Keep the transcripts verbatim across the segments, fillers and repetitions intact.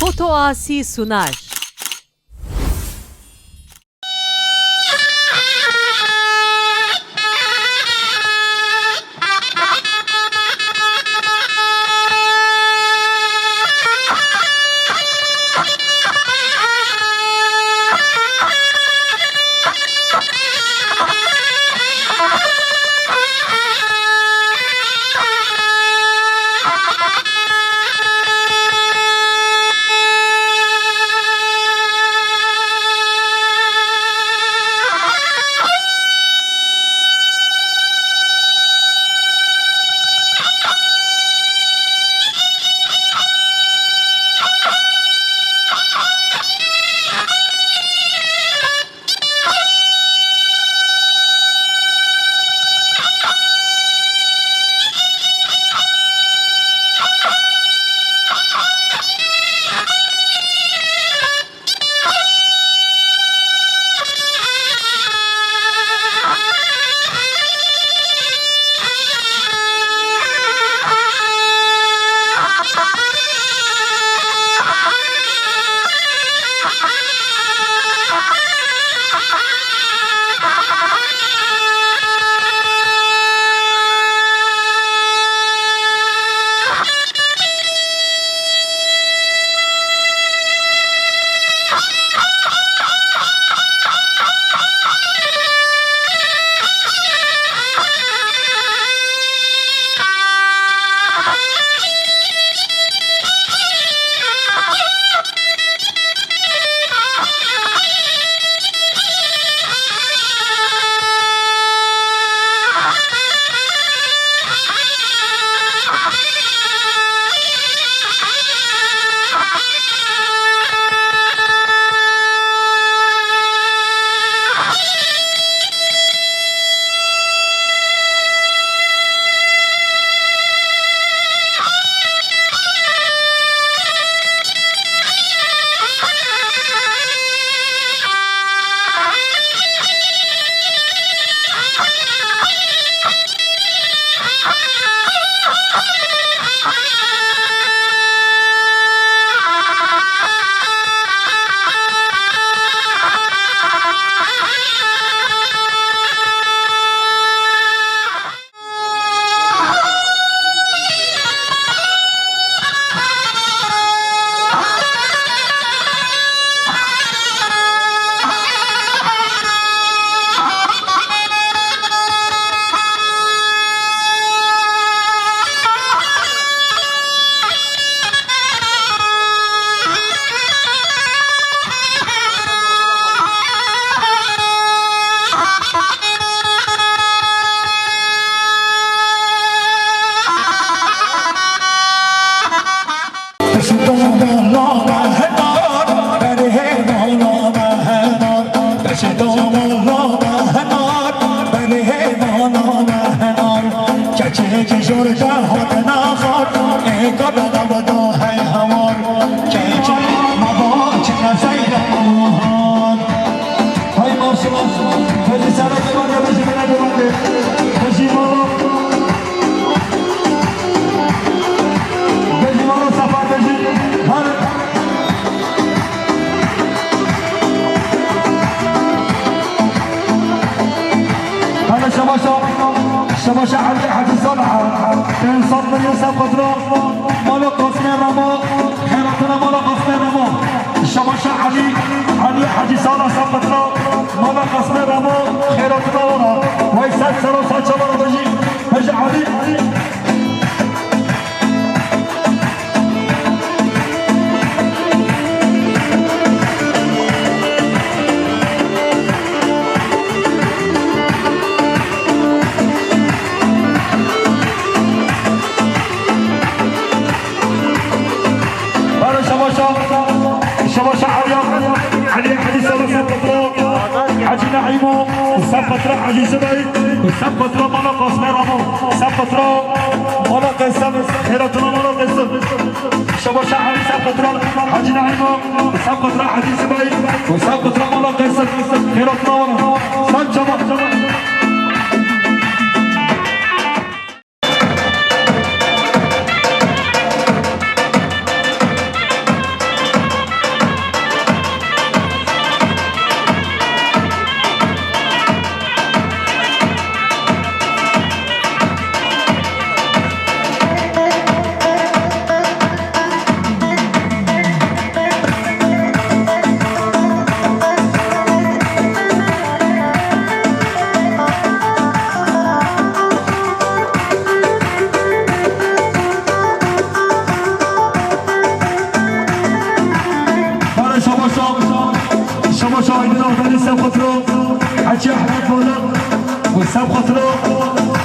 Otoasi Sunar. Hay maşallah. Bejî sereke bende, bejî bine de bende. Bejî mala. Bejî mala sefa bejî. Her. Hele şebaşa, şebaşa Elî Hecî Salih. Pênc sed milyon sefa dira. Mala Qasmê Ramo. Xeyratına mala Qasmê Ramo. Şebaşa Elî, Elî Hecî Sala Sabitlo, mala Qasmê Ramo, xeyratına wana. Vay ser sero saça wana bejî, bejî Elî. Baro şebaşa, şebaşa Aliya, Ali, Ali Selo Sepetro, Hacı Naimo, Sepetro Hacı Zübey, Sepetro Mala Qasmê Ramo, Sepetro Mala Qesem, Xeyratullah Mala Qesem, şebaşa Ali Sepetro, Hacı Naimo, Sepetro Hacı Zübey, Sepetro Mala Qesem, Xeyratullah Mala, Sen Çaba. Xotro, Hacı Ahmet Balık, Musab Xotro,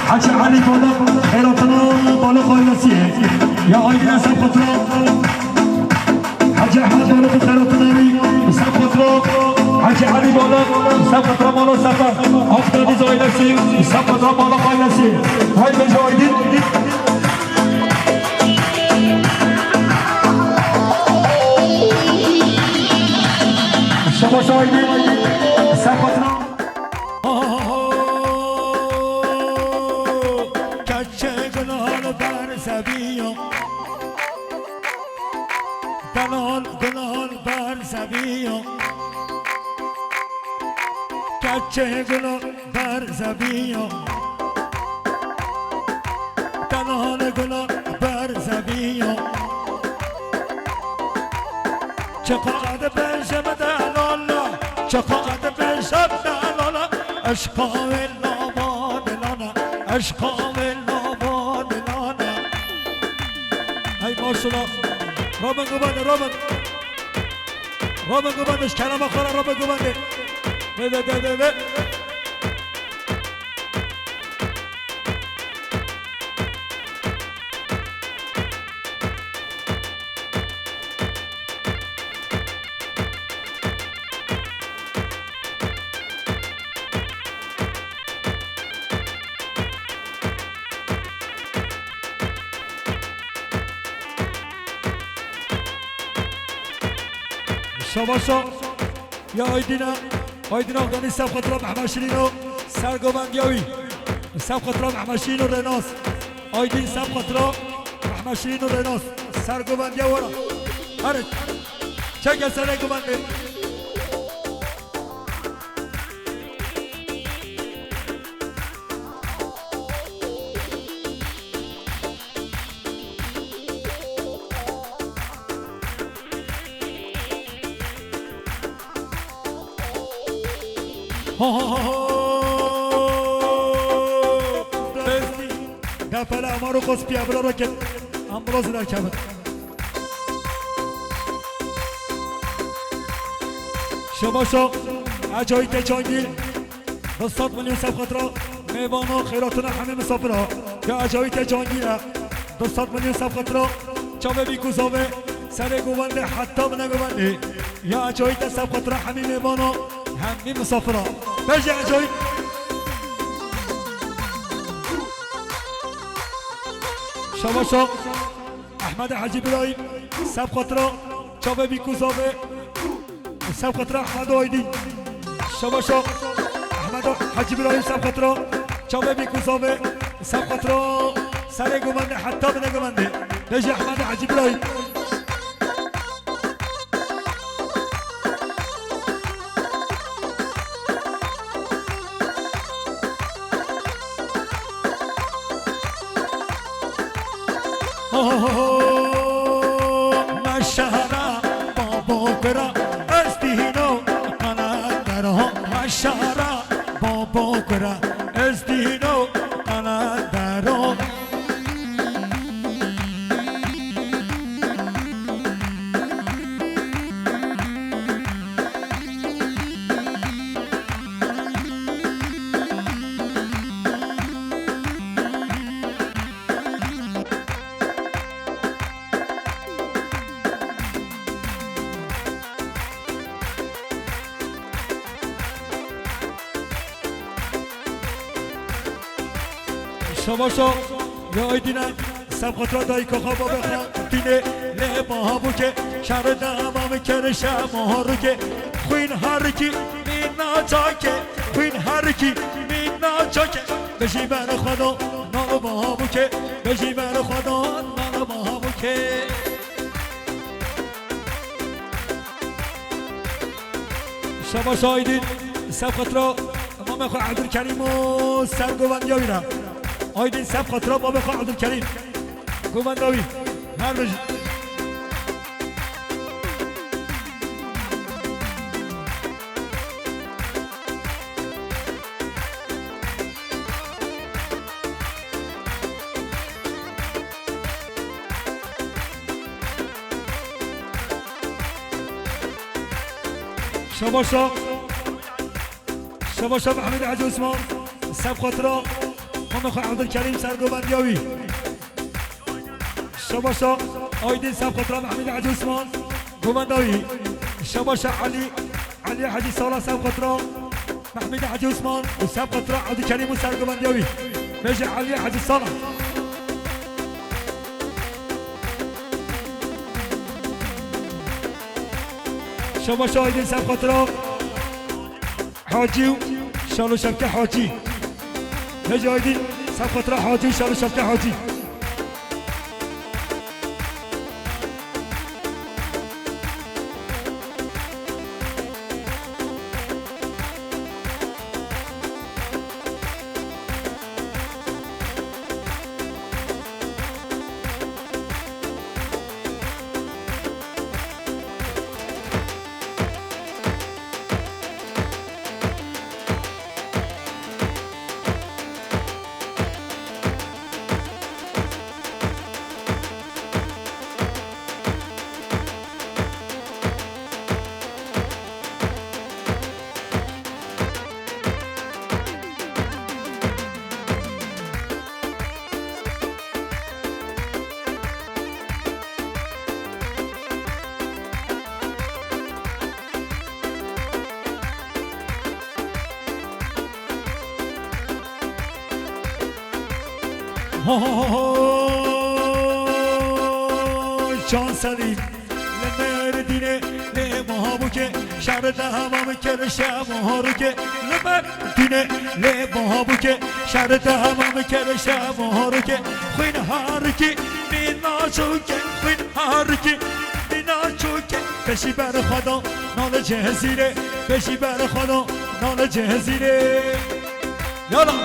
Hacı Ali Balık, Xeyratına Balık ailesi. Ya Aydın Musab Xotro, Hacı Ahmet Balık, Xeyratına Musab Xotro, Hacı Ali Balık, Musab Xotro Balık Sefer, Akdeniz ailesi, Musab Xotro Balık ailesi. Vay be Aydın. Şabaş Aydın, Musab Xotro. Keçê gulan ber zeviyo. Delal gulan ber zeviyo. Keçê gulan ber zeviyo. Delal gulan ber zeviyo. Çiqad bêjim delala, çiqad bêjim delala, eşqa wê lava dilana, eşqa wê lava dilana. Hey maşallah. Robin Gubande, Robin. Robin Gubande, ji kerema xwe re Robin Gubande. Ve, ve, ve, ve, ve. Şabaşa ya Aydîna, Aydîna Afganî, Sefqetra Mehmet Şirîno, sergovendiya wî. Sefqetra Mehmet Şirîno Renas. Aydîn Sefqetra Mehmet Şirîno Renas. Sergovendiya wara. Here. Çeke serê govendê. Defele Amaro Kospiya, bira roket. Ambroz derkevin. Şabaşo, Ecayî Teçangî. Du sed milyon Sefqetra mêvana, xeyratina hemî misafira. Ya Ecayî Teçangî e. Du sed milyon Sefqetra çavê bîkûzavê serê govendê heta bine govendê. Ya Ecayî te Sefqetra hemî mêvana, hemî misafira. Bêje Ecayî. Şabaşo. Ehmed Hacı İbrahim, Sefqetra çavê bîkûzavê. Sefqetra Ehmed Aydin. Şabaşo. Ehmed Hacı İbrahim, Sefqetra çavê bîkûzavê. Sefqetra serê govendê heta bine govendê. Bêje Ehmed Hacı İbrahim. Meşara babo kura ez dîno qanadero. Meşara babo kura ez dîno qanadero. Şabaşo ya Aydine, Sefqetra dayika xwe babê xwe tînê lê baha bûke, şer dema min kir şema rûke, xwîn herikî mîna çake, xwîn herikî mîna çake, bijî ber xwe do nal baha bûke, bijî ber xwe do nal baha bûke. Şabaş Aydin, Sefqetra, mamê xwe Ebdulkerîm û sergovendiya wî re. Aydin Sefqetra, mamê xwe Ebdulkerîm. Govenda wî. Her bij. Şabaşa. Şebaşa Mehmûd Hacî Osman, seb xatira Mama xwe Evdilkerîm ser govendiya wî. Şebaşa Aydin, seb xatira Mehmûd Hacî Osman, govenda wî. Şebaşa Elî, Elî Hacî Sala, seb xatira Mehmûd Hacî Osman û seb xatira Evdilkerîm û ser govendiya wî. Bêje Elî Hacî Sala. Şebaşa Aydin, seb xatira Hacî û Şalo Şevke Hacî. Hêj Aydin, seb xatira Hacî û Şalo Şevke Hacî. Ho, ho, ho, ho. Can Selîm. Li Mêrdînê lê Mahabûkê şer devam kir şev û harûkê. Li Mêrdînê lê Mahabûkê şer devam kir şev û harûkê. Xwîn harikî mîna çûkê, xwîn harikî mîna çûkê. Beşî ber xwe da nal Cezîrê, beşî ber xwe da nal Cezîrê. Yala.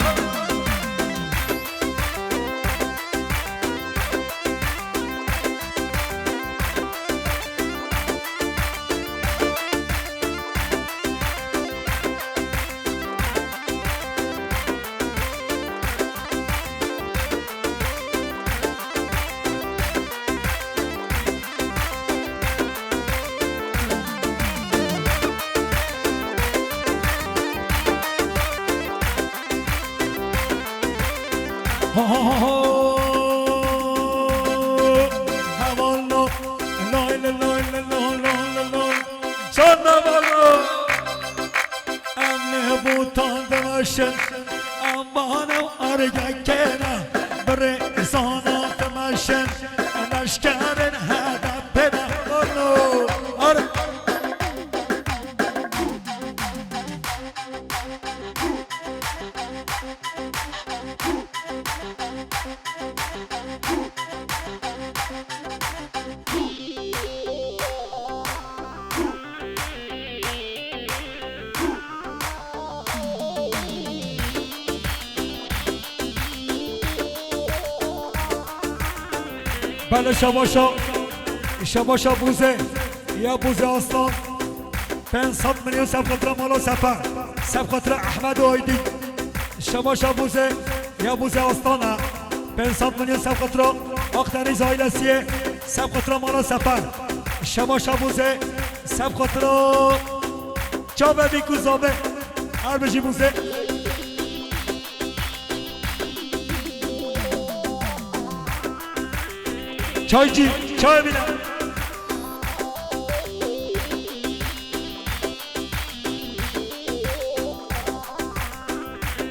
Ho, ho, ho, ho. Hevalno, lay, lay, lay, lay, lay, lay, lay, lay. Can hevalno. Em li bûtan dimeşin, em bahane û ergekê ne. Birê zana dimeşin, leşkerên hedefê ne. Hevalno. Ar- Belê şebaşa, şebaşa Bûzê, ya Bûzê Aslan. Pênc sed milyon seb xatira mala Sefer, seb xatira Ehmed û Aydî. Şebaşa Bûzê, ya Bûzê Aslan e. Pênc sed milyon seb xatira Akdeniz ailesiyê, seb xatira mala Sefer. Şebaşa Bûzê, seb xatira çavê bî ku zabe. Her bijî Bûzê. Çaycı, çay bile.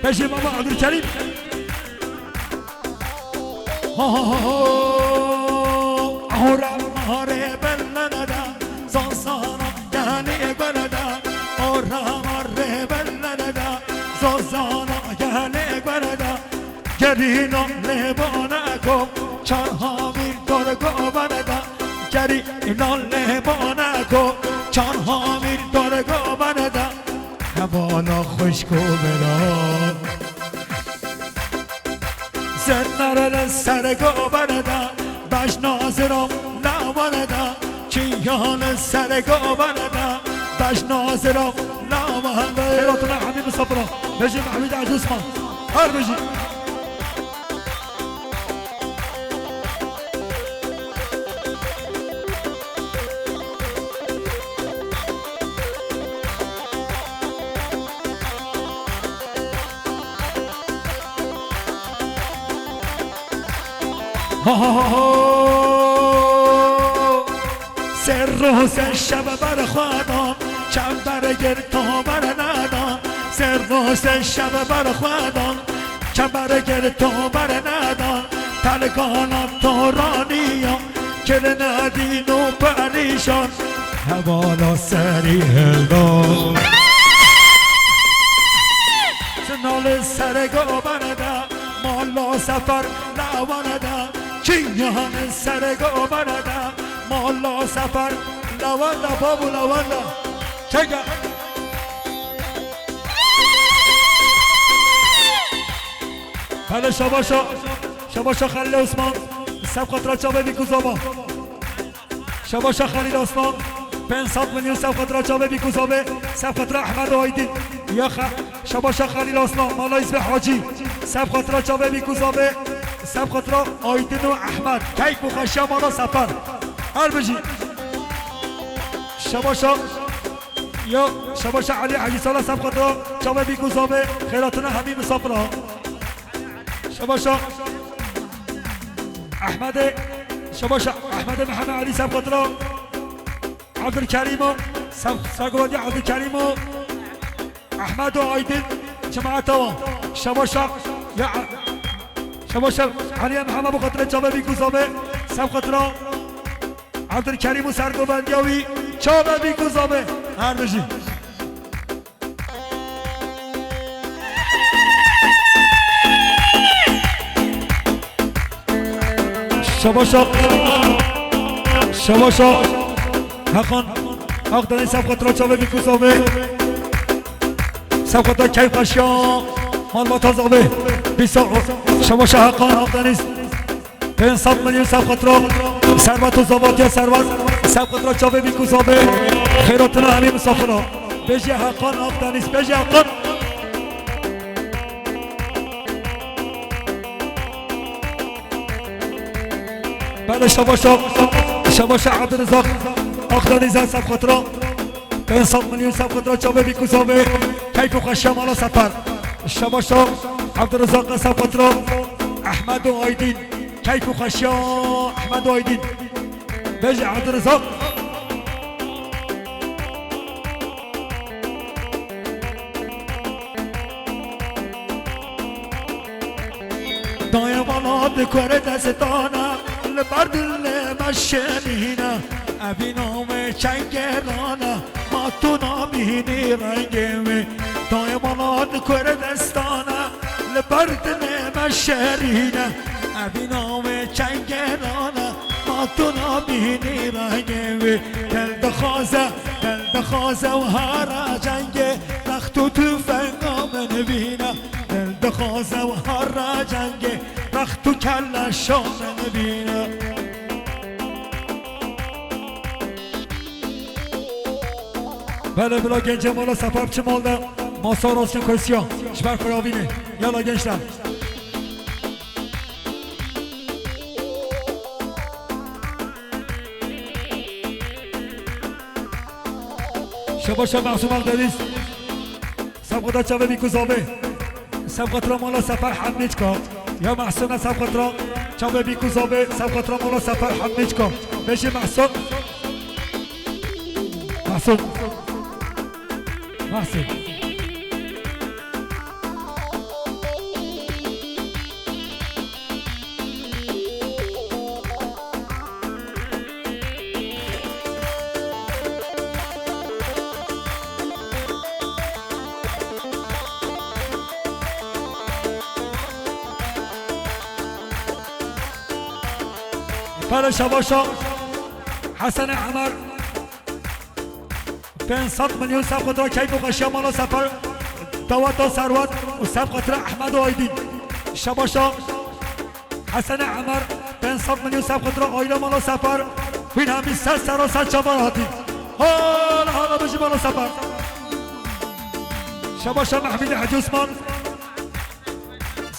Peşê baba Abdülkerim. Ho, ho, ho, ho. Ahura mahare belleneda, zazana gehane beleda. Ahura mahare belleneda, zazana gehane beleda. Gerîna lêbane ko, çar havîr dorgo beneda. Gerîna lêbane ko, çar havîr dorgo beneda. Hevala xwişk û bira. Zenare li ser go beneda, bejna ziram lawaneda. Çiyan li ser go beneda, bejna ziram lawaneda. Xeyratuna Hemî Misafira, bejî Mehmûd Hacî Osman. Her bejî. Ho, ho, ho, ho. Sê roj sê şev ber xwe dan, çember girto berneda. Sê roj sê şev ber xwe dan, çember girto berneda. Telgana toraniya, kirine dîn û perîşan. Hevala serî hilda. Sinal serê go berneda. Mala Sefer lewan de, çingan serê go berneda. Mala Sefer lewan de, babu lewan de. Çeke. Hele şabaşa, şabaşa Xelîl Osman, seb xatira çavê bî ku zava. Şabaşa Xelîl Aslan, pênc sed milyon seb xatira çavê bî ku zavê, seb xatira Ehmed Aydin. Ya xe-, şabaşa Xelîl Aslan, Mala Îzbê Hacî, seb xatira çavê bî ku zavê, seb xatira Aydin û Ehmed. Keyf û xweşiya Mala Sefer. Her bijî. Şabaşa, ya şabaşa Elî Hecî Sala, seb xatira çavê bî ku zavê, xêratina hemî misafira. Şabaşa Ehmedê, şabaşa Ehmedê Mihemed Elî, seb xatira Ebdulkerîm û seb-, sergovendî Ebdulkerîm û Ehmed û Aydin, cemaeta wan. Şabaşa ya, şabaşa Elî Mihemed, bi xatira çavê bî ku zavê, seb xatira Ebdulkerîm û sergovendiya wî, çavê bî ku zavê. Her bijî. Şabaşa, şabaşa Heqan Akdeniz, seb xatira çavê bî ku zavê. Seb xatira keyf xweşiya malbata zavê. Bîsa, şabaşa Heqan Akdeniz. Pênc sed milyon seb xatira servet û zavatiya servet, seb xatira çavê bî ku zavê, xêratina hemî misafira. Bêje Heqan Akdeniz, bêje Heqan. Belê şabaşa, şabaşa Ebdulrizak Akdeniz, seb xatira. Pênc sed milyon seb xatira çavê bî ku zavê, keyf û xweşiya Mala Sefer. Şabaşa Ebdulrizak, seb xatira Ehmed û Aydin. Keyf û xweşiya Ehmed Aydin. Bêje Ebdulrizak. Dayê mala di kure destana, li ber dilê me şirîne. Evîna wê çengêrana, ma tu nabînî rengê wê. Dayê mala di kure destana, li ber dilê me şerîne. Evîna wê çengêrana, ma tu nabînî rengê wê. Dil dixwaze, dil dixwaze û hara cengê, rext û tufenga min bîne. Dil dixwaze û hara cengê, rext û keleşa min bîne. Belê, bila gencê mala Sefer çi mal de masa rastên kursiya ji ber xwe ravînê. Yala gençler. Şabaşa Masum Akdeniz. Seb xatira çavê bî ku zavê. Seb xatira mala Sefer Hemîçka. Ya Mehsûne, seb xatira çavê bî ku zavê. Seb xatira mala Sefer Hemîçka. Bêjî Mehsûn. Mehsûn. Mehsûn. Pere şabaşa Hesenê Emer. Pênc sed milyon seb xatira keyf û xweşiya mala Sefer, daweta serwet û seb xatira Ehmed û Aydîn. Şabaşa Hesenê Emer, pênc sed milyon seb xatira aîle mala Sefer. Hûn hemî ser sera ser çavan hatî. Hala hala bijî mala Sefer. Şabaşa Mehmîdê Hecî Osman.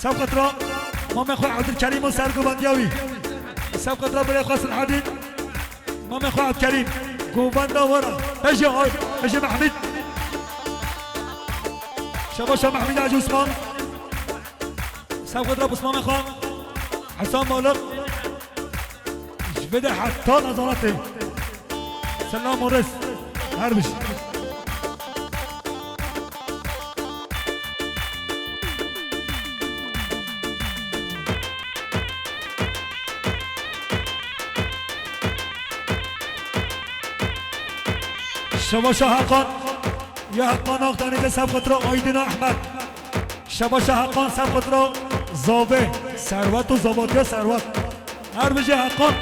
Seb xatira mamê xwe Ebdulkerîm û sergovendiya wî. Seb xatira birê xwe Silhedîn. Mamê xwe Ebdulkerîm. Govenda wera. Bêjê Ay, bêjê Mehmîd. Şabaşa Mehmîdê Hecî Osman. Seb xatira pismamê xwe Hesan Malik. Bide heta nezaretê. Selam û rêz. Her biş. Şebaşa Heqan. Ya Heqan Akdenî de Sevqetra Aydin Ahmet. Şebaşa Heqan Sevqetra Zavê. Servet û Zavatiya Servet. Her bijî Heqan.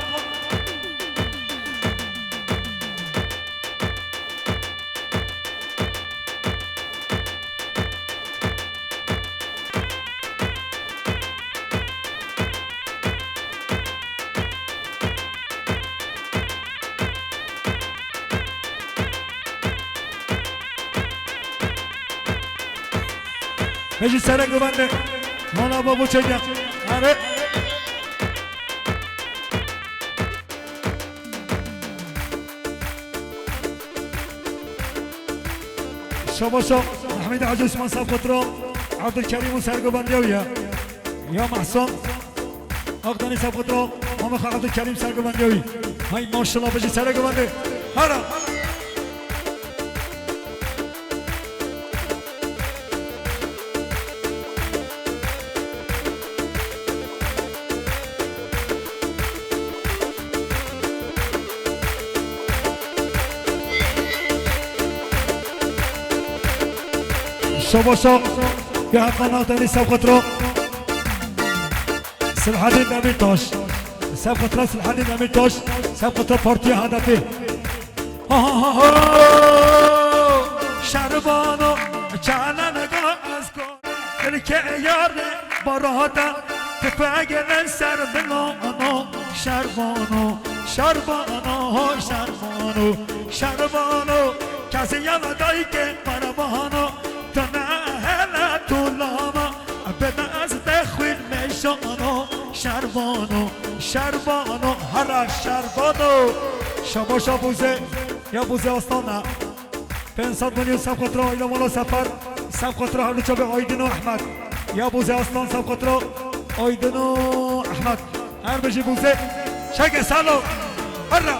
Hejî serek bibende. Mala babo çekiya. Are. Şabaşa Mehmet Hacı Osman Sevqetra, Abdülkerim û sergobendiyê ya. Ya Mahsun Akdenî Sevqetra, Mehmet Abdülkerim sergobendiyê. Hay maşallah, bijî sergobendê. Hara. Şabaşa, ya Heqan Akdenî Sevqetra. Silhadîn Demîrtaş. Sevqetra Silhadîn Demîrtaş. Sevqetra Partiya H D P. Ha ha ha ha. Şerbano, çananega ez ko. Dilke yarê barata, tüfegelen ser bilano. Şerbano, şerbano, şerbano, şerbano. Kesê yana dayke parabano. Tene hele tu lama, bide ez de xwîn meşano. Şerbano, şerbano, hera şerbano. Şabaşa Buzê, ya Buzê Aslan e. Pênc sed milyon Sevqetra Aydin Mala Sefer, Sevqetra Hewlû Çavê Aydin û Ehmed. Ya Buzê Aslan Sevqetra Aydin û Ehmed. Her bijî Buzê. Çeke salo. Herra.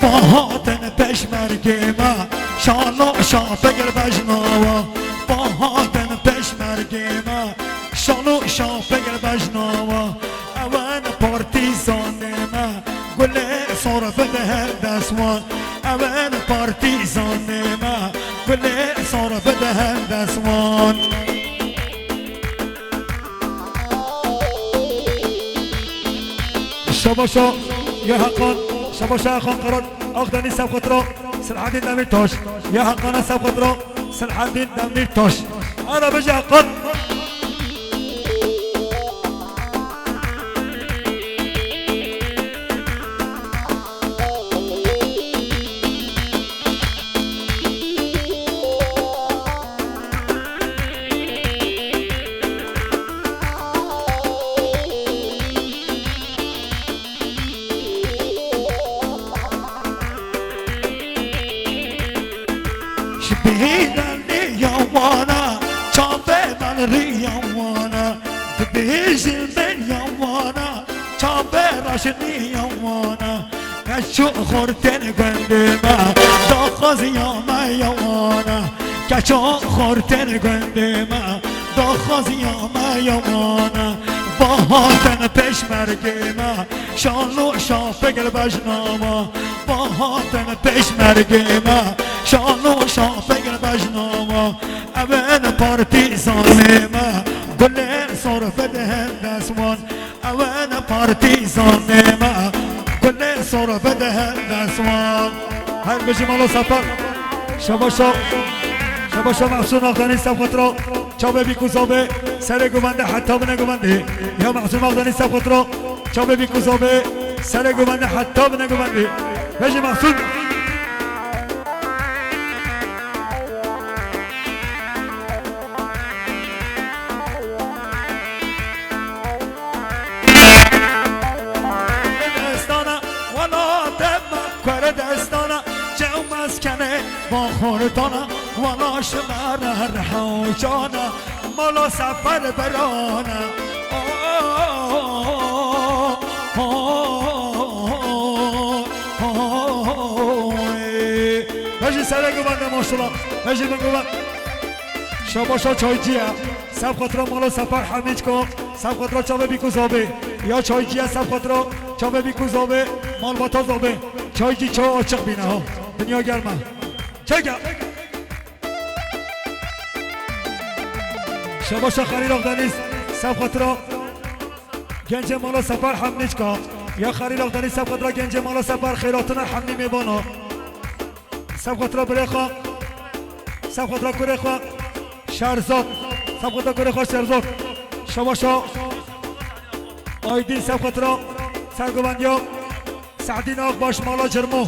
Bahatin peşmergê me, şano şa pegel bejnawa. Bahatin peşmergê me, şano şa pegel bejnawa. Ewen partîzanê me, gulê sor bide her dest wan. Ewen partîzanê me, gulê sor bide her dest wan. Şabaşa ya Heqan, şabaşa Heqan Karan, Akdenî Sevqetra, Silhadîn Demîrtaş, ya Heqana Sevqetra, Silhadîn Demîrtaş. Ara bije Heqan. Ji bîran lê ya wana, çavê me li rî ya wana, dibêjin ber ya wana, çavê raşinî ya wana. Keç û xortên gundê me, daxwaziya me ya wana. Keç û xortên gundê me, daxwaziya me ya wana. Bahatin pêşmergê me, şan û şapegil bejna me. Bahatin pêşmergê me, şan û şapegil bejna me. Ev in partîzanê me, gulê sor bidin dest wan. Ew in partîzanê me, gulê sor bidin dest wan. Her bijî Melo Sefer. Şebaşa, şebaşa Mehsûn Axtanî Sefxetro. Çavê bîk û zavê, serê guvendê heta binê guvendê. Ya Mehsûn Axtanî Sefxetro. Çavê bîk û zavê, serê guvendê heta binê guvendê. Bijî Mehsûn. Destana welatê me Kurdistana, çew mezkene baxurdana, wela ji me re rehewcana, mala Sefer berana. Bejî serê guvendê maşallah. Bejî min guvend. Şebaşa çaycî ye. Sefxetro mala Sefer Hemîçka. Sefxetro çavê bîk û zavê. Ya çaycî ye Sefxetro çavê bîk û zavê. Malbata zavê. Çaycî çawa açiq bîne ha. Dinya germ e. Çeke. Şebaşa Xelîl Akdeniz. Sefxetro. Gencê mala Sefer Hemnîçka. Ya Xelîl Akdeniz Sefxetro gencê mala Sefer xêratina Hemnî mêvana. Sefxetro birê xwe. Sefxetro kurê xwe. Şerzad. Sefxetro kurê xwe Şerzad. Şebaşa Aydin Sefxetro. Serguvendiya Sehdîn Akbaş mala Cirmo.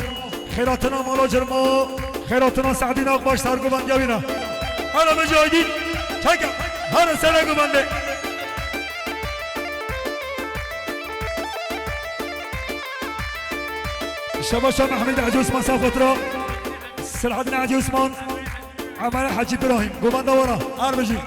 Xêratina mala Cirmo. Xêratina Sehdîn Akbaş serguvendiya wî ne. Hele bijî Aydin. Çeke. Hele serê guvendê. Şebaşa Mehmûd Hacî Osman Sefxetro. Selahaddin Hacî Osman. Emel Hacî Birahîm. Guvenda wara. Her bijî.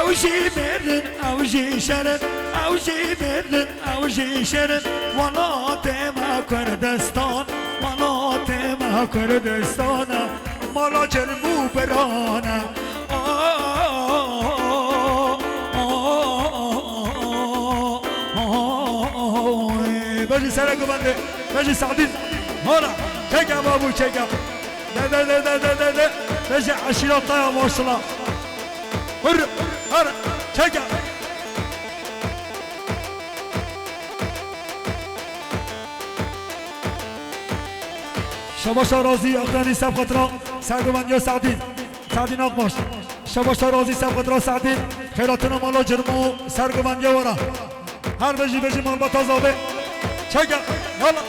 Ew jî mêr in, ew jî şer in, ew jî mêr in, ew jî şer in. Welatê me Kurdistan, welatê me Kurdistan e, mala Cirm û Biran e. Bejî serê guvendê, bejî Sadîn. Hala, çeke babû, çeke. De, de, de, de, de, de, de. Bejî eşîra te ya, maşallah. Hur, har, çeke. Şebaşa Razî, Akranî Sefxetro, serguvendiya Sadîn. Sadîn Akbaş. Şebaşa Razî Sefxetro Sadîn. Xêratina mala Cirmo, serguvendiya wara. Her bijî bijî malbata zavê. Çeke, yala.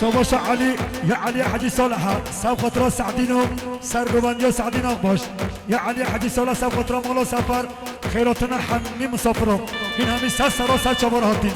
Şebaşa Elî, ya Elî Hecî Saliha, Sefxetro Sadîno, serguvendiya Sadîn Akbaş. Ya Elî Hecî Saliha, Sefxetro mala Sefer, xêratina hemî misafiro. Hîn hemî ser sera ser çavar hatîn.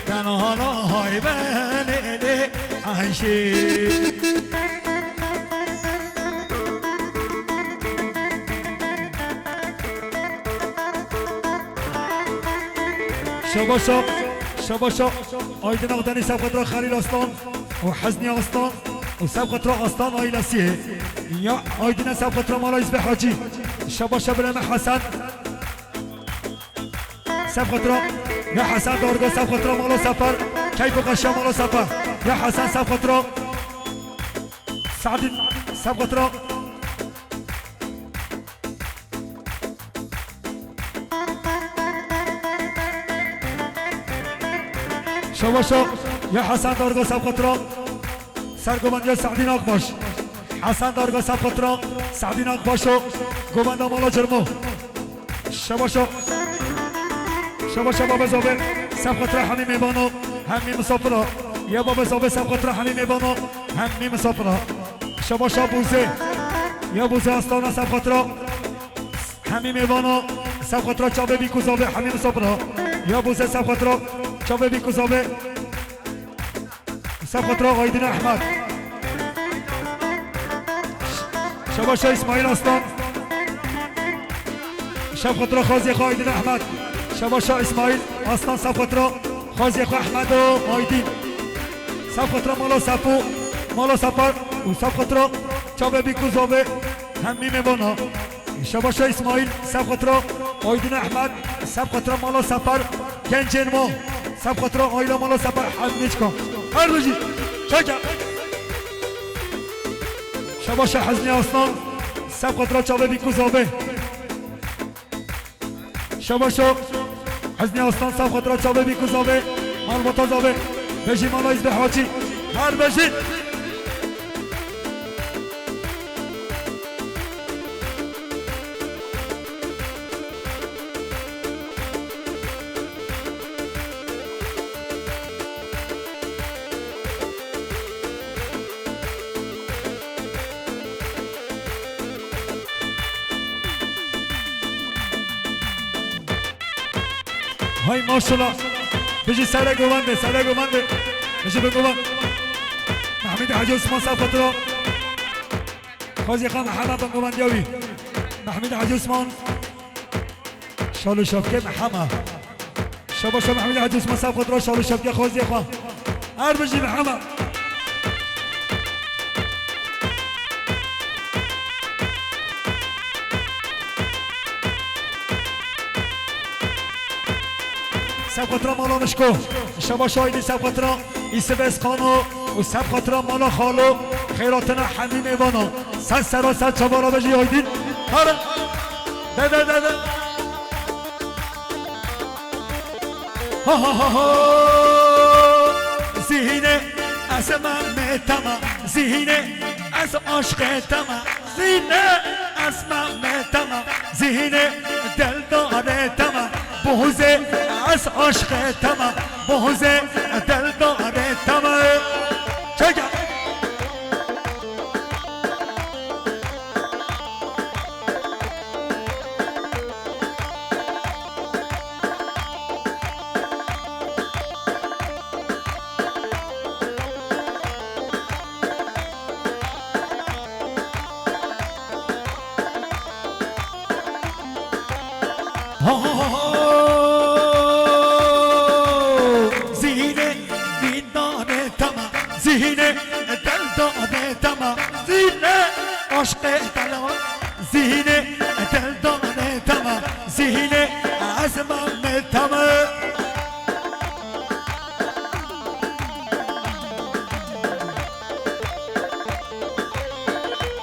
Tenha hay benê de eşê. Şebaşa, şebaşa, Aydin Akdenî Sefxetro Xelîl Aslan û Heznî Aslan û Sefxetro Aslan ailesî. Ya Aydine Sefxetro mala Îzbê Hacî. Şebaşa Bileme Hesen. Sefxetro. Ya Hesen Dorgo Sefxetro mala Sefer. Keyf û xweşiya mala Sefer. Ya Hesen Sefxetro. Sadîn Sefxetro. Şebaşo, ya Hesen Darga Sefxetra, sergovendiya Se'dîn Akbaş. Hesen Darga Sefxetra, Se'dîn Akbaşo, govenda mala Cirmo. Şebaşo, şebaşo Babê Zobê, Sefxetra hemî mêvano, hemî misafira. Ya Babê Zobê Sefxetra hemî mêvano, hemî misafira. Şebaşo Bûzê, ya Bûzê Aslana Sefxetra. Hemî mêvana, Sefxetra çavê bîk û zavê, hemî misafira. Ya Bûzê Sefxetra çavê bîk û zavê. Sefxetra Aydin Ehmed. Şebaşa İsmail Aslan. Şefxetra xweziyê xwe Aydin Ehmed. Şebaşa İsmail Aslan Sefxetra xweziyê xwe Ehmed û Aydin. Sefxetra mala Sefû, mala Sefar û Sefxetra çavê bîk û zavê hemî mêvana. Şebaşa İsmail, Sefxetra Aydin Ehmed, Sefxetra mala Sefar, gencên ma, Sefxetra aîla mala Sefar, hemî çika. Her bijî, çeke. Şebaşa Heznî Aslan, Sefxetra çavê bîk û zavê. Şebaşo, Heznî Aslan, Sefxetra çavê bîk û zavê, malbata zavê, bejî mala Îzbê Hacî, her bejî. Hay maşallah. Bijî sere govendê, sere govendê. Bijî bi govend. Mehmîd Hacî Osman Sefxetra. Xwezî xan hema bi govendiya wî. Mehmîd Hacî Osman. Şal û şevkê Mehema. Şebaşa Mehmîd Hacî Osman Sefxetra, şal û şevkê xwezî xwe. Her bijî Mehema. Sefxetra mala Nişko. Şebaşa Aydî Sefxetra. Îsibê Sixano û Sefxetra mala Xalo, xeyratina hemî mêvana. Ser sera ser çavara bejî Aydîn. Hare. De, de, de, de. Ha, ha, ha, ha. Zihîne, ez Mehmetama. Zihîne, ez aşqetama. Zihîne, ez Mehmetama. Zihîne, deldaretama. Bohuzê, ez aşqetama. Bohuzê, deldaretama. Çeke. Zihîne vîndane tema, zihîne deldane tema, zihîne aşqê delama, zihîne deldane tema, zihîne ezmame tema.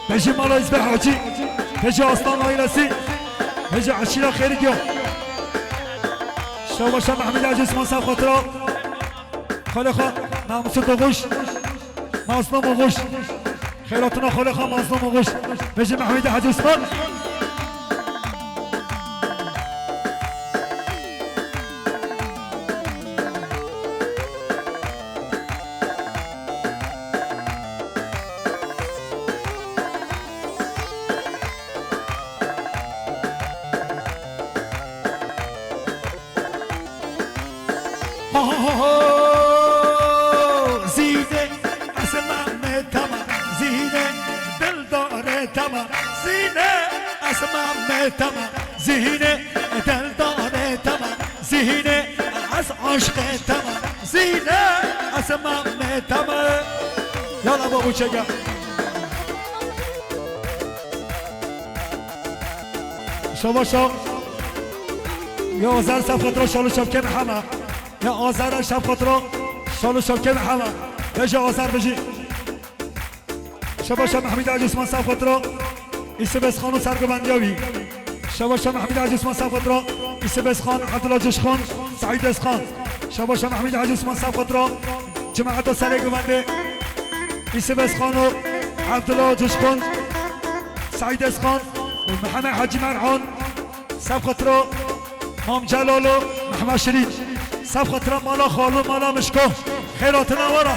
Bejî mala Îzbê Hacî, bejî Aslan aîlesî, bejî eşîra Xêrîgiya. Şebaşa Mehmîd Hacî Osman Sefxetra. Xalê xwe Namusî Doğuş, Mazlûm Oğuş. Xeyratina xalê xwe Mazlûm Oğuş. Bejî Mehmîd Hacî Osman. Ho, ho, ho, ho. Zîne, ez Mehmet ama. Zîne, dildare tama. Zîne, ez Mehmet ama. Zîne, dildare tama. Zîne, ez aşqe tama. Zîne, ez Mehmet ama. Yala babu çeke. Şebaşa. Ya Azar Sefxetra şal û şevkên hema. Ya Azar Sefxetra şal û şevkên hema. Beje Azar bijî. Şebaşa Mehmîd Hacî Osman Sefxetra. Îsibê Sixan û sergovendiya wî. Şebaşa Mehmîd Hacî Osman Sefxetra. Îsibê Sixan, Abdullah Cişxan, Seîdê Sixan. Şabaşa Mehmûd Hacî Osman Sefqatra, cemaeta Serê Guvendê, Îsif Ezxan û Ebdullah Cuşxun, Seîd Ezxan û Mihemed Hacî Merhan, Sefqatra Mam Celal û Mehmed Şirîn, Sefqatra mala xalo, mala mişko, xêr hatine wara,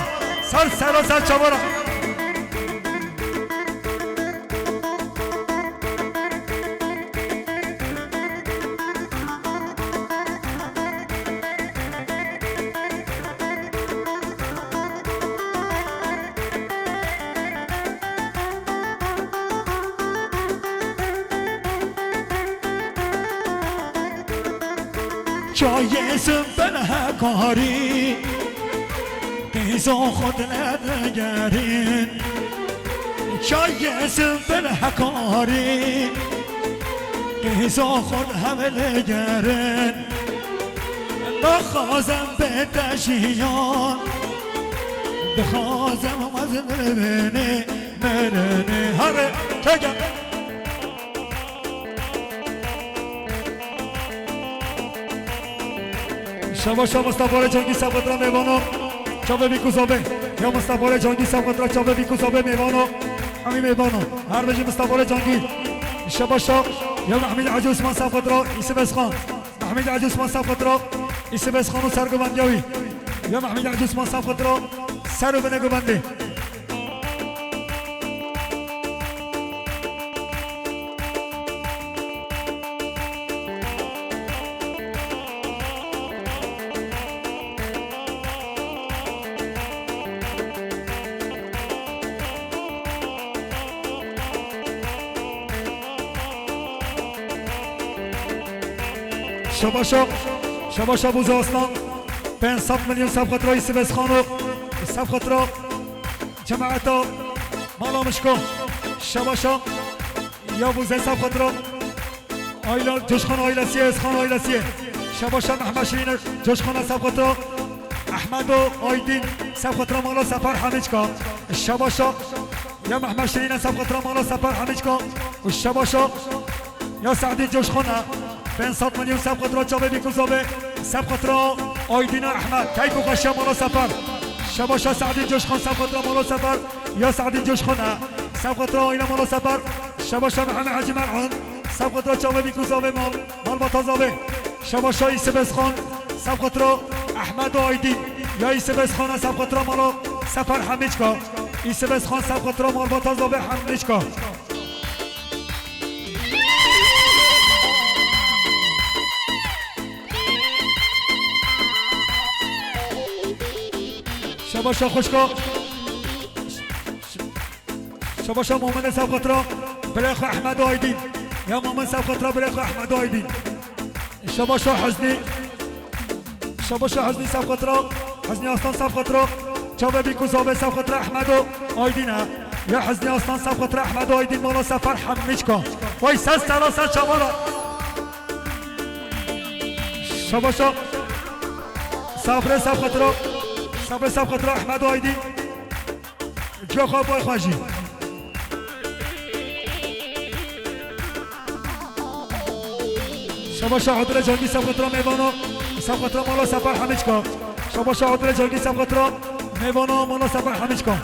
ser sera ser çavara. Çayê Simbel Hekarî, qîza xwe dinegerin. Çayê Simbel Hekarî, qîza xwe hevligerin. Naxwazim bête jiyan, dixwazim mezin bibînî mirinî. Here, çeke. Şabaşa Mustafa Rê Cangî Sefqatra mêvano. Çavê bîk û zavê. Ya Mustafa Rê Cangî Sefqatra çavê bîk û zavê mêvano. Hemî mêvano. Her bijî Mustafa Rê Cangî. Şabaşa. Ya Mehmûd Hacî Osman Sefqatra. Îsif Ezxan. Mehmûd Hacî Osman Sefqatra. Îsif Ezxan û ser guvendiya wî. Ya Mehmûd Hacî Osman Sefqatra. Ser û binê guvendê. Şabaşa, şabaşa Bûza Aslan, pênc sed milyon Sefqatra Îsif Ezxan û Sefqatra cemaeta mala mişko. Şabaşa ya Bûzê Sefqatra. Ayla, Coşxan ailesiye, Ezxan ailesiye. Şabaşa Mehmet Şirîn, Coşxana Sefqatra. Ehmedo Aydin, Sefqatra mala Sefer Hemîçka. Şabaşa ya Mehmet Şirîn, Sefqatra mala Sefer Hemîçka. Û şabaşa ya Seîdî Coşxana. Pênc sed milyon Sefqatra çavê bîk û zavê. Sefqatra Aydîna Ehmed. Keyf û xweşiya mala Sefer. Şabaşa Seîdî Coşxan, Sefqatra mala Sefer. Ya Seîdî Coşxana. Sefqatra aile mala Sefer. Şabaşa Mihemed Hacî Merhan. Sefqatra çavê bîk û zavê mal, malbata zavê. Şabaşa Îsif Ezxan, Sefqatra Ehmed Aydîn. Ya Îsif Ezxana Sefqatra mala Sefer Hemîçka. Îsif Ezxan Sefqatra malbata zavê Hemîçka. Şabaşa xwişka. Şabaşa Momin Sefqatra, birê xwe Ehmed Aydîn. Ya Momin Sefqatra, birê xwe Ehmed Aydîn. Şabaşa Heznî. Şabaşa Heznî Sefqatra, Heznî Aslan Sefqatra. Çavê bîk û zavê Sefqatra Ehmed Aydîn e. Ya Heznî Aslan Sefqatra Ehmed Aydîn, mala Sefer Hemîçka. Vay ses sera ser çavara. Şabaşa Sabrê Sefqatra. Sabrê Sefqatra Ehmed Aydîn. Coxa boy xwe jî. Şabaşa Hudre Cangî Sefqatra mêvano, Sefqatra mala Sefer Hemîçka. Şabaşa Hudre Cangî Sefqatra mêvano, mala Sefer Hemîçka.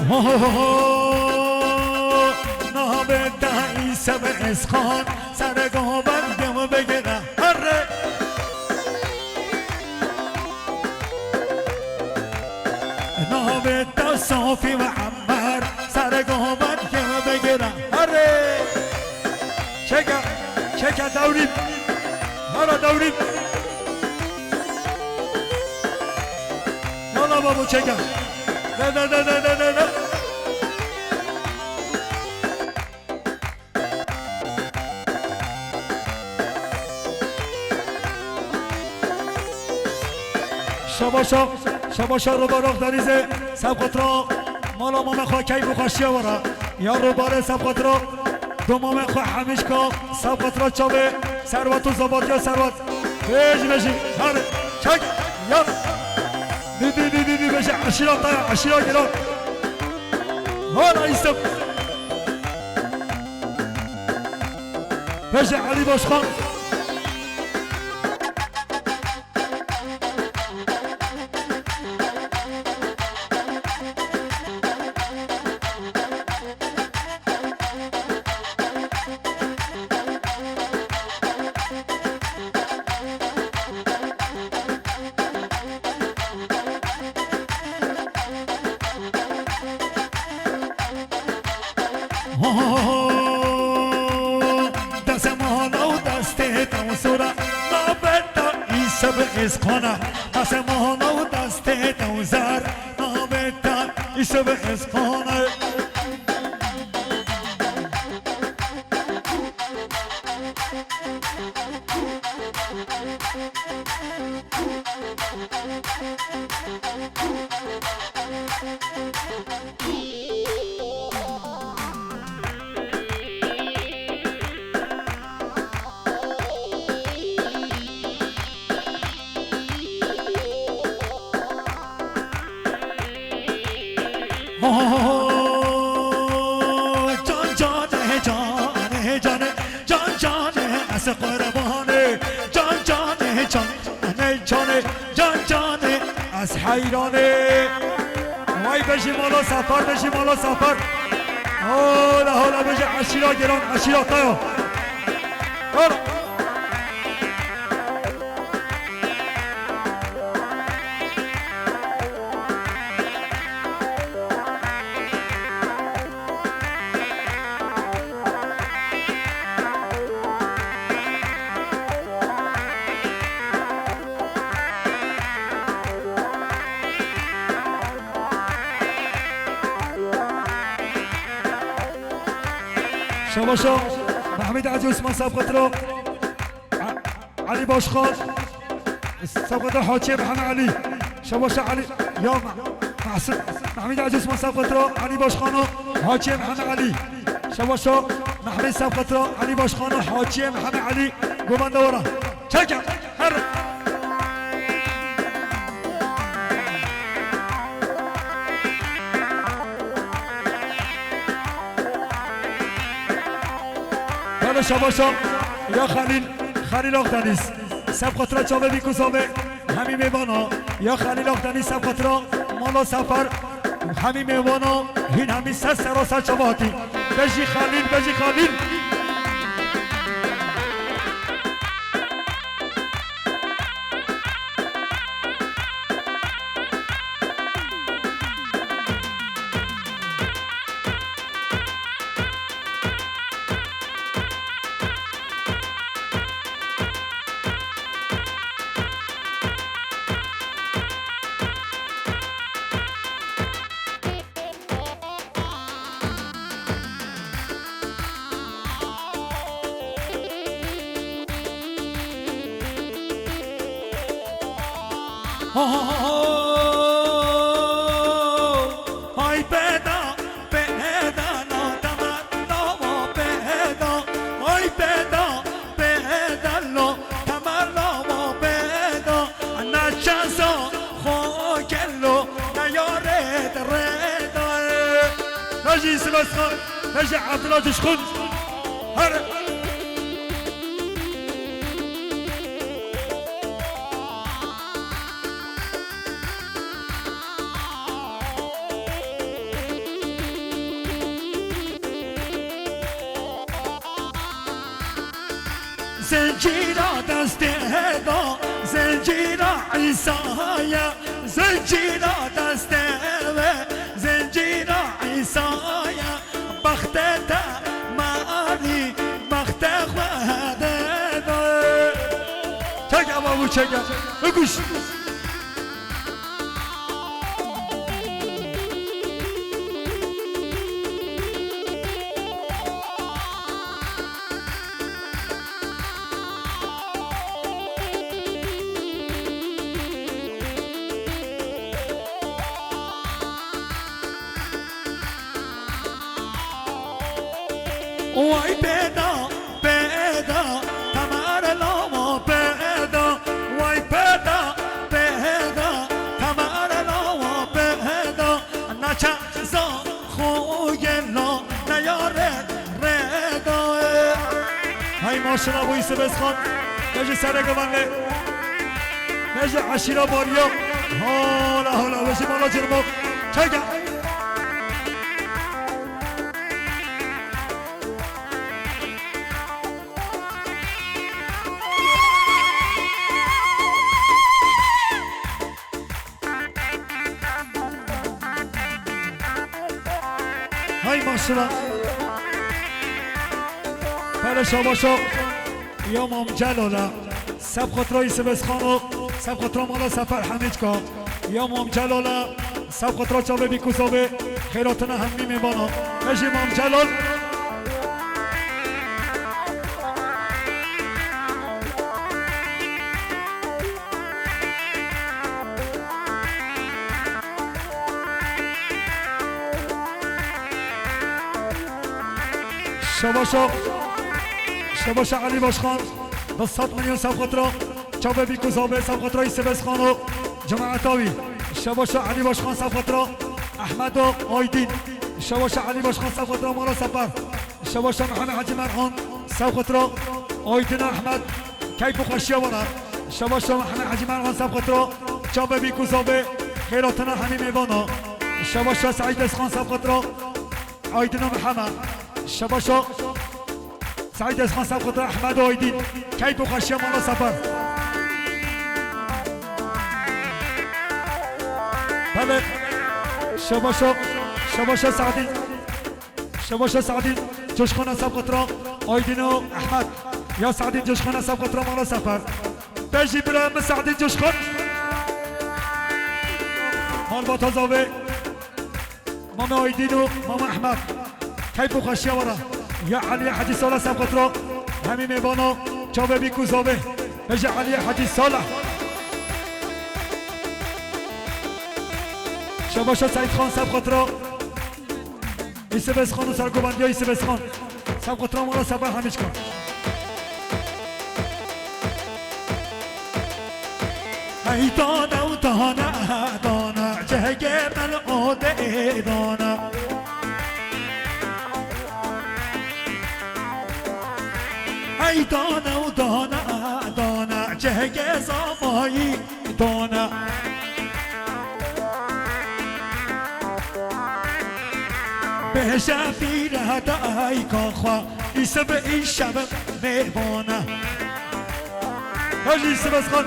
Ho, ho, ho, ho. Navê te Îsef Ezxan, serê govendê min bigire. Herre. Navê te Sofî Muemmer, serê govendê min bigire. Herre. Çeke, çeke dewrî. Hara dewrî. Yala babo çeke. De, de, de. Şabaşa, şabaşa Robarok Denîzê, Sefqatra, mala mamê xwe keyf û xweşiya were. Ya Robarê Sefqatra, domamê xwe Hemîşka, Sefqatra çavê, Serwet û Zebatiya Serwet. Bêj, bêjî, her, çek, ya. Dî, dî, dî, dî, dî, bêje, eşîra te, eşîra giran. Hala îstem. Beje Elî Başkan. Dase mala û destê te û sora nabeta îşev êzqana. Dase mala û destê te û zar nabeta îşev êzqana. Can canê, canê, canê, can canê, ez qurbanê. Can canê, canê, canê, can canê, ez heyranê. Vay bejî mala Safar, bejî mala Safar. Hola, hola, bejî eşîra giran, eşîra Kaya. Hola. Şabaşa Mehmet Hacı Osman Sabkatro. Elî Başkan, Sabkatro Hacı Mehmet Elî. Şabaşa Elî, ya Me-, Mahsun, Mehmet Hacı Osman Sabkatro, Elî Başkano, Hacı Mehmet Elî. Şabaşa Mehmet Sabkatro, Elî Başkano, Hacı Mehmet Elî. Gomanda wara. Çeke, her. Bale şabaşa ya Xelîl, Xelîl Akdeniz. Seb xatira çavê vî kuzavê hemî mêvana ya Xelîl Akdeniz, seb xatira mala Sefer hemî mêvana hîn hemî ser sera ser çava hatî. Bejî Xelîl, bejî Xelîl. Hay peda, peda, no, tamam, no, peda. Hay peda, peda, no, tamam, no, peda. Ana çazo, xo gelo, na yore de reda. Naji Sivas Xan, Naji Abdullah Coşkun. Her. Zincîra destê da, zincîra Îsaya, zincîra destê ve, zincîra Îsaya. Bexte te marî, bexte xwe de da. Çek ava bû, çek ya. Bikuş. Way peda, peda, tamare lama peda. Way peda, peda, tamare lama peda. Naça za xo gelo, na yare reda. Hay Şina bo Îsibesxan. Vejî serê givanê. Vejî eşîra Bariya. Hola, hola, vejî mala Cirmok. Çeke. Hay maşallah. Pere şabaşo. Ya Mam Celala. Seb xatirê Îsibesxano. Seb xatirê mala Sefer Hemîdka. Ya Mam Celala. Seb xatirê çavê bîkûzavê. Xeyratina hemî mêvana. Vejî Mam Celal. Şebaşa, şebaşa Elî Başkan, du sed milyon seb xatirê, çavê bîkûzavê seb xatirê Îsibesxano, cemaeta wî. Şebaşa Elî Başkan seb xatirê, Ehmedo Aydin. Şebaşa Elî Başkan seb xatirê mala Sefer. Şebaşa Mihemed Hecî Merhan, seb xatirê Aydin Ehmed, keyf û xweşiya we re. Şebaşa Mihemed Hecî Merhan, seb xatirê çavê bîkûzavê, xeyratina hemî mêvana. Şebaşa Seîd Esxan, seb xatirê Aydin Mihemed. Şebaşa Seîd Esxan, seb xatirê Ehmed Aydin, keyf û xweşiya mala Sefer. Belê. Şebaşa, şebaşa Seîdî. Şebaşa Seîdî, coşxana seb xatirê Aydin û Ehmed. Ya Seîdî, coşxana seb xatirê mala Sefer. Bejî bira min Seîdî coşxan. Malbata zavê. Mama Aydin û Mama Ehmed. Keyf û xweşiya we re. Ya Elî Hecî Salih seb xatirê hemî mêvana çavê bîkûzavê. Bejî Elî Hecî Salih. Şebaşa Seîd Xan seb xatirê. Îsibesxan û sergovendiya Îsibesxan. Seb xatirê mala Sefer Hemîdka. Hey dane û dane, dane, cehgê min odê dane. Hey dane û dane, dane, cehgê zamayî dane. Bêje pîre dayika xwe, îsib îşev mêvane. Hajî Îsibesxan.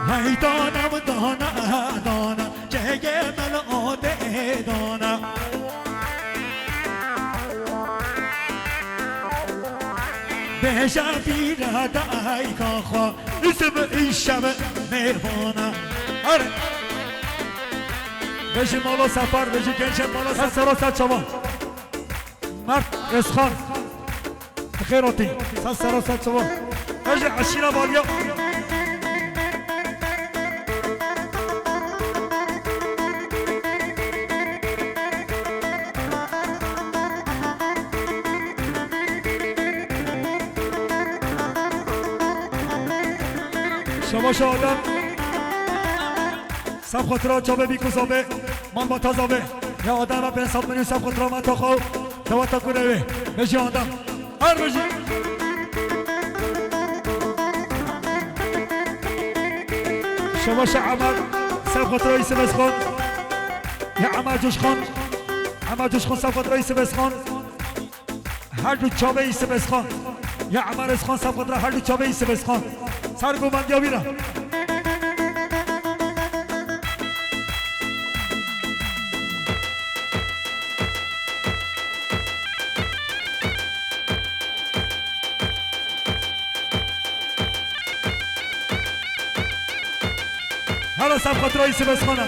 Hey dane û dane, dane, cehgê min odê dane. Bêje pîre dayika xwe, îsib îşev mêvane. Her. Bejî mala Sefer, bejî gençên mala Sefer. Sera ser çavan. Mert Özkan. Xêr hatî. Ser sera ser çavan. Bejî eşîra Baliya. Şebaşa Adem. Seb xatirê çavê bîkûzavê. Malbata zavê. Ya Adem, pênc sed milyon seb xatirê me taxo. Dewata kurê wê. Bejî Adem. Her bijî. Şebaşa Emer, seb xatirê Îsibesxan. Ya Emer Coşkan. Emer Coşkan seb xatirê Îsibesxan. Her du çavê Îsibesxan. Ya Emer Özkan seb xatirê her du çavê Îsibesxan. Sergovendiya wî re. Hala seb xatirê Îsibesxan e.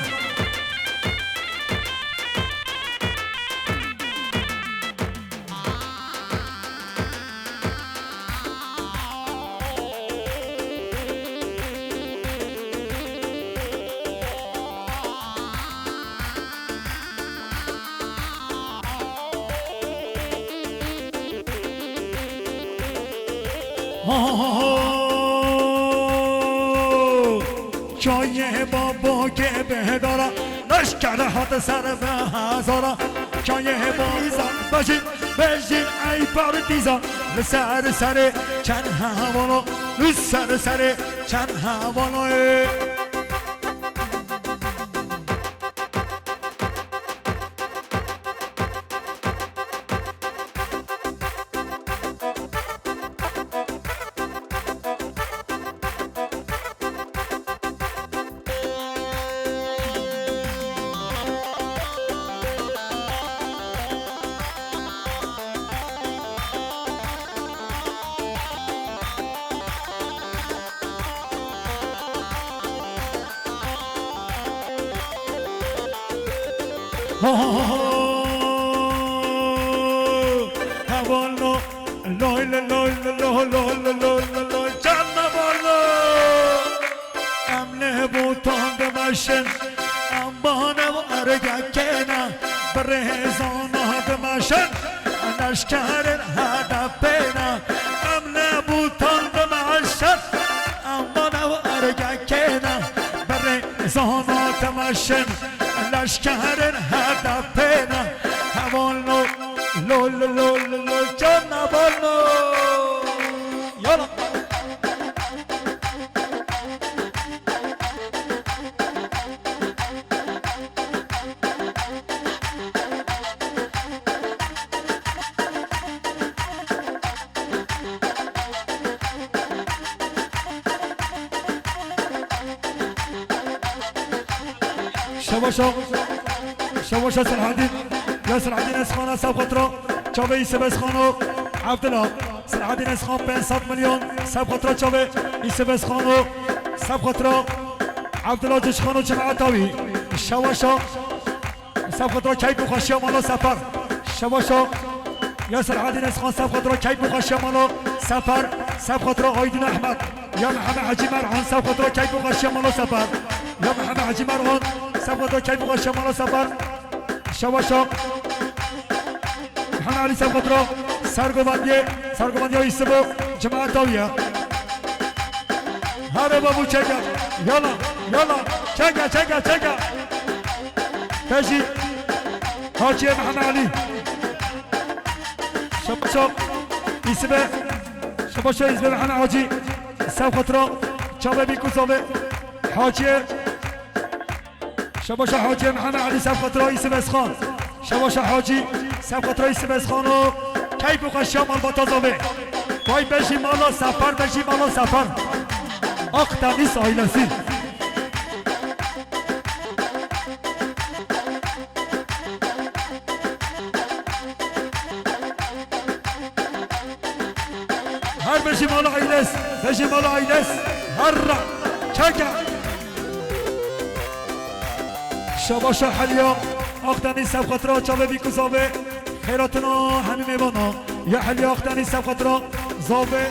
Çayê babo ke behdara, leşker hat ser be hezara. Çayê babo bajî. Bejin ey partîzan, li ser serê çend hevalo, li ser serê çend hevalo. Hevalno, loy, loy, loy, loy, canavalno. Em li Bûtan dimeşin, em banev ergekê ne, bi rêzana dimeşin, leşkerên H D P ne. Em li Bûtan dimeşin, em banev ergekê ne, bi rêzana dimeşin, leşkerên H D P ne. Hevalno, lo, lo, lo, lo, lo, canavalno. Yala. Şebaşa, Şebaşa Selahedîn, ya Selahedîn Esxana, seb xetra, çavê Îsebesxano, Evdila. Selahedîn Esxan pênc sed milyon, seb xetra çavê Îsebesxano, seb xetra Evdila Cişxano cemaeta wî. Şebaşa, seb xetra keyf û xweşiya mala Sefer. Şebaşa, ya Selahedîn Esxan, seb xetra keyf û xweşiya mala Sefer, seb xetra Aydin Ehmed. Ya Mihemed Hecî Merhan, seb xetra keyf û xweşiya mala Sefer. Ya Mihemed Hecî Merhan, seb xetra keyf û xweşiya mala Sefer. Şebaşa. Mihemed Elî seb xetra. Sergovendiyê, sergovendiya Îsibo, cemaeta wî ye. Here babû çeke. Yala, yala. Çeke, çeke, çeke. Te jî. Haciyê Mihemed Elî. Şebaşa. Îsibe. Şebaşa Îsibe Mihemed Hacî. Seb xetra. Çavê bî ku zavê. Haciyê. Şebaşa Hacî Mihemed Elî seb xetra Îsibesxan. Şebaşa Hacî seb xetra Îsibesxan û keyf û xweşiya malbata zavê. Vay bejî mala Sefer, bejî mala Sefer. Akdeniz ailesi. Her bejî mala Eyles, bejî mala Eyles. Her ra. Çeke. Şebaşa Heliya Akdeniz seb xetra çavê bî ku zavê. Xêratina hemî mêvana. Ya Heliya Akdeniz seb xetra zavê.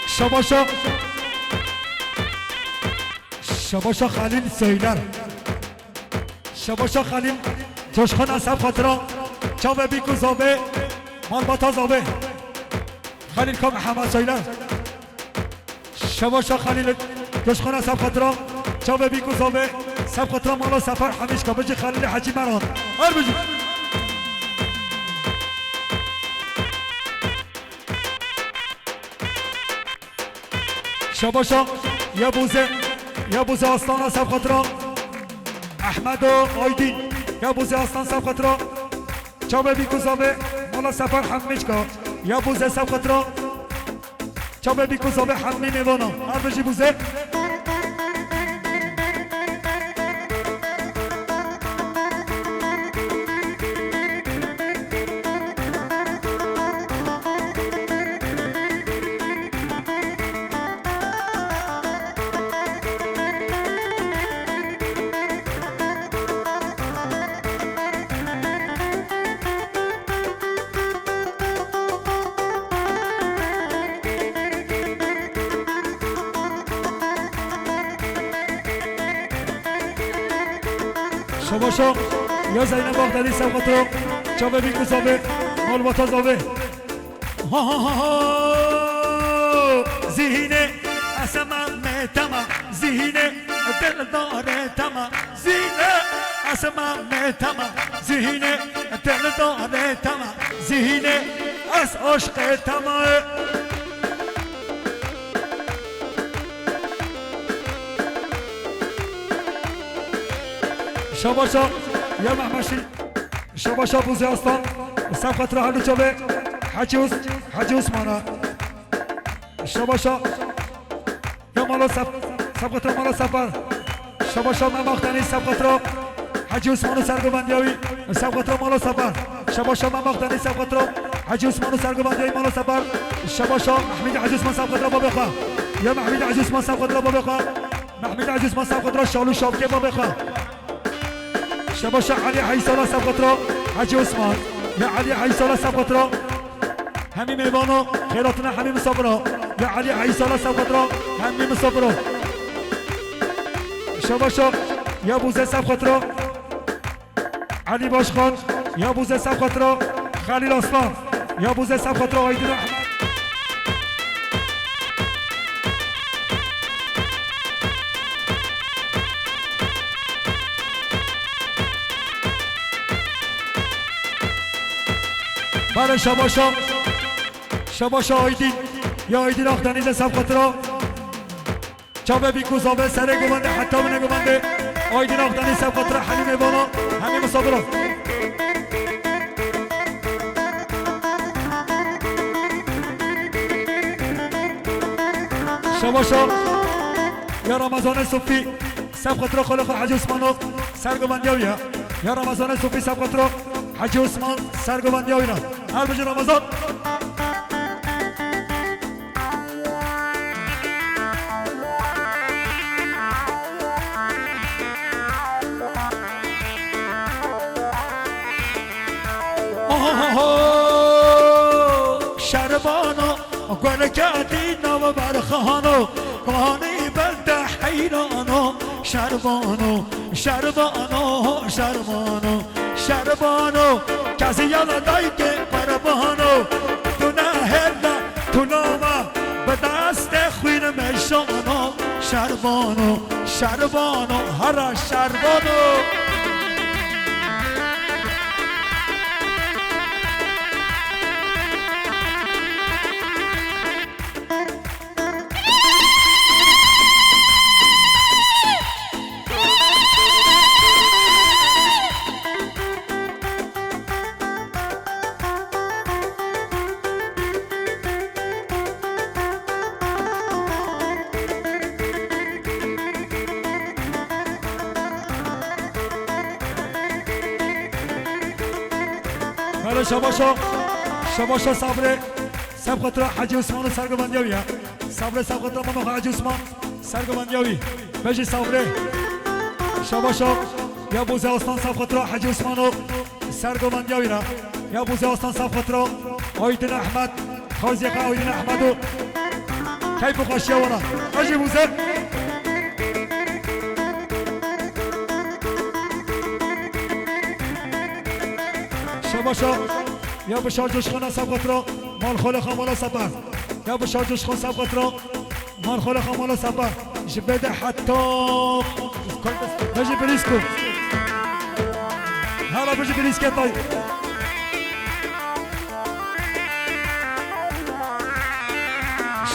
Şebaşa. Şebaşa Xelîl Söyler. Şebaşa Xelîl, coşxana seb xetira, çavê bî ku zavê, malbata zavê. Xelîl ka Mihemed Söyler. Şebaşa Xelîl, coşxana seb xetira, çavê bî ku zavê, seb xetira mala Sefer Hemîşka, bijî Xelîlê Hecî Meran. Her bijî. Şebaşa, ya Bûze, ya Bûze Aslana seb xetira. Ehmedo Aydin, ya Bûze Aslan seb xetira. Çavê bî ku zavê, mala Sefer Hemîçka, ya Bûze seb xetira. Çavê bî ku zavê hemî mêvana. Her bijî Bûze. Şebaşa, ya Zeynep Bagdadî seb xetira, çavê bî ku zavê, malbata zavê. Ha, ha, ha, ha. Zihînê Esma me tema zihîne, dildare tema zihîne. Esma me tema zihîne, dildare tema zihîne. Ez aşqê tema. Şabaşa ya Mehmeşî. Şabaşa Bûzê Aslan. Sefqetra Helû Çavê. Hecî Us-, Hecî Usmana. Şabaşa ya Mala Sef-, Sefqetra Mala Sefer. Şabaşa Mem Axtanî Sefqetra Hecî Usmanu sergovendiya wî. Sefqetra Mala Sefer. Şabaşa Mem Axtanî Sefqetra Hecî Usmanu sergovendiya wî Mala Sefer. Şabaşa Mehmîd Hecî Usman Sefqetra babê xwe. Ya Mehmîd Hecî Usman Sefqetra babê xwe. Mehmîd Hecî Usman Sefqetra Şalû Şavkê babê xwe. Şabaşa Elî Heysala Sefqetra Hecî Usman. Ya Elî Heysala Sefqetra. Hemî mêvano, xêratina hemî misafira. Ya Elî Heysala Sefqetra, hemî misafira. Şabaşa ya Bûzê Sefqetra. Elî Başkan, ya Bûzê Sefqetra. Xelîl Aslan, ya Bûzê Sefqetra. Aydin Ahmet. Bale şabaşa. Şabaşa Aydin. Ya Aydin Akdeniz'e Sefqetra. Çavê bî ku zavê serê guvende heta min guvende. Aydin Akdeniz Sefqetra hemî mêvana, hemî misafira. Şabaşa ya Ramazanê Sofî. Sefqetra xalê xwe Hecî Osmano sergovendiya wî ye. Ya Ramazanê Sofî Sefqetra Hecî Osman sergovendiya wî ne. Her bijî Ramazan. Oho, şerbano, gulketî nav berxano, kanî bende heyrano, şerbano, şerbano, şerbano, şerbano, kezî yala dayke perbano, tu ne herde, tu nama, bi destê xwîn meşano, şerbano, şerbano, hara şerbano. Hele şabaşa, şabaşa Sabrê, Sefqetra Hecî Osman'ı sergovendiya wî ye. Sabrê Sefqetra mama xwe Hecî Osman sergovendiya wî. Bejî Sabrê. Şabaşa ya Bûzê Aslan Sefqetra Hecî Osman'ı sergovendiya wî ne. Ya Bûzê Aslan Sefqetra Aydin Ahmet. Xawziyeka Aydin Ahmet û keyf û xweşiya wana. Bejî Bûzê. Şabaşa ya Bişar Coşkana Sefqetra. Mal xole xamala sefer. Ya Bişar Coşkan Sefqetra. Mal xole xamala sefer. Ji bê de heta. Bejî birîsko. Hala bejî birîske tay.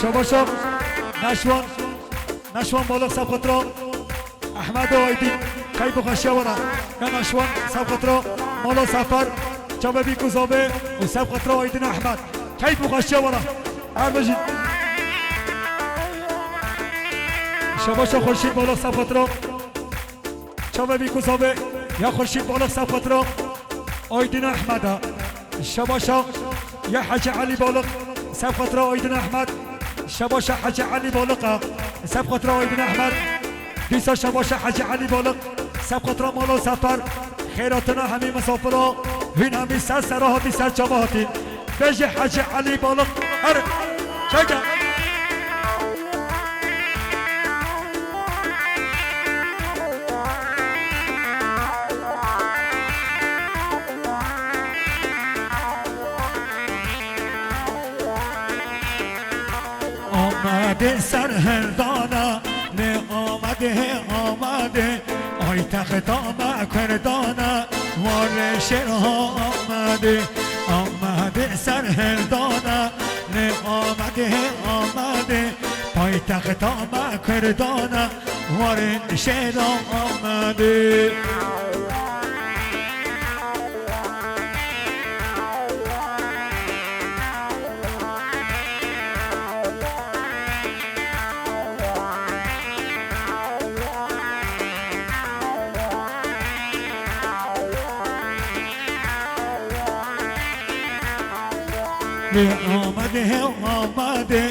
Şabaşa. Neşwan. Neşwan Balık Sefqetra. Ehmed Aydin, keyf û xweşiya we re. Ya Neşwan Sefqetra, Mala Sefer, çavê bî ku zavê û Sefqetra Aydin Ehmed. Keyf û xweşiya we re. Her bijî. Şabaşa Xurşîd Balık Sefqetra. Çavê bî ku zavê ya Xurşîd Balık Sefqetra Aydin Ehmed e. Şabaşa ya Hecî Elî Balık, Sefqetra Aydin Ehmed. Şabaşa Hecî Elî Balık e, Sefqetra Aydin Ehmed. Dîsa şabaşa Hecî Elî Balık, Sefqetra Mala Sefer. Xêratina hemî misafira, hûn hemî ser sera hatî, ser çava hatî. Bejî Hecî Elî Balık her çeke. Aha. Amedê serhildana, lê Amedê, Amedê, paytexta me Kurdana, warê şêra Amedê. Amedê serhildana, lê Amedê, Amedê, paytexta me Kurdana, warê şêra Amedê. Lê Amedê, Amedê,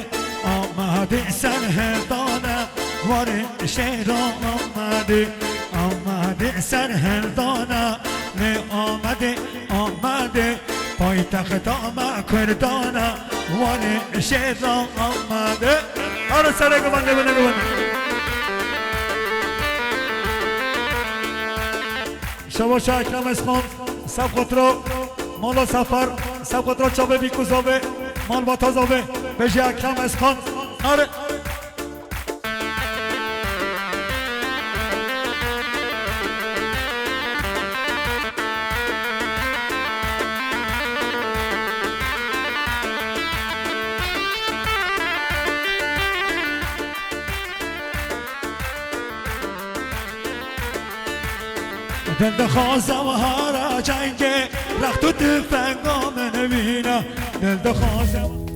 Amedê serhildana, warê şêra Amedê. Amedê serhildana, lê Amedê, Amedê, paytexta me Kurdana, warê şêra Amedê. Ara serê guvendê bine guvendê. Şevaşa Ekrem Eskan, Sefqotro, Mala Sefer, Sefqotro çavê Bîkuzovê, Malbata Zovê, bêje Ekrem Eskan. Are. Dil dixwaze wahara cengê, rext û tufenga min bîne. Dil dixwaze